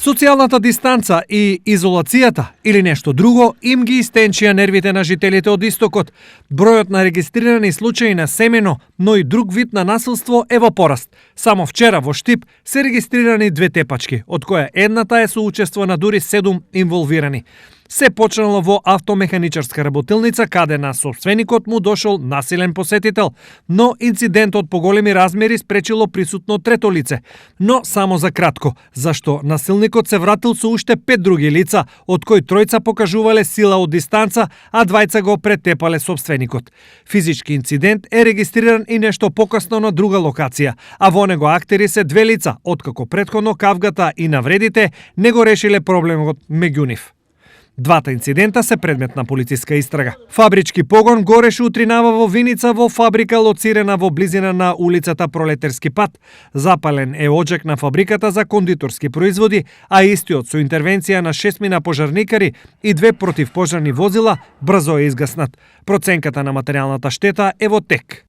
Социјалната дистанца и изолацијата или нешто друго им ги истенчија нервите на жителите од Истокот. Бројот на регистрирани случаи на семено, но и друг вид на насилство е во пораст. Само вчера во Штип се регистрирани 2 тепачки, од која едната е со учество на дури 7 инволвирани. Се почнало во автомеханичарска работилница, каде на собственикот му дошол насилен посетител, но инцидентот по големи размери спречило присутно трето лице, но само за кратко, зашто насилникот се вратил со уште 5 други лица, од кои тројца покажувале сила од дистанца, а двајца го претепале собственикот. Физички инцидент е регистриран и нешто покасно на друга локација, а во него актери се 2 лица, откако претходно кавгата и навредите не го решиле проблемот меѓу нив. Двата инцидента се предмет на полициска истрага. Фабрички погон гореше утринава во Виница во фабрика лоцирана во близина на улицата Пролетерски пат. Запален е оджак на фабриката за кондиторски производи, а истиот со интервенција на 6 пожарникари и 2 противпожарни возила брзо е изгаснат. Проценката на материјалната штета е во тек.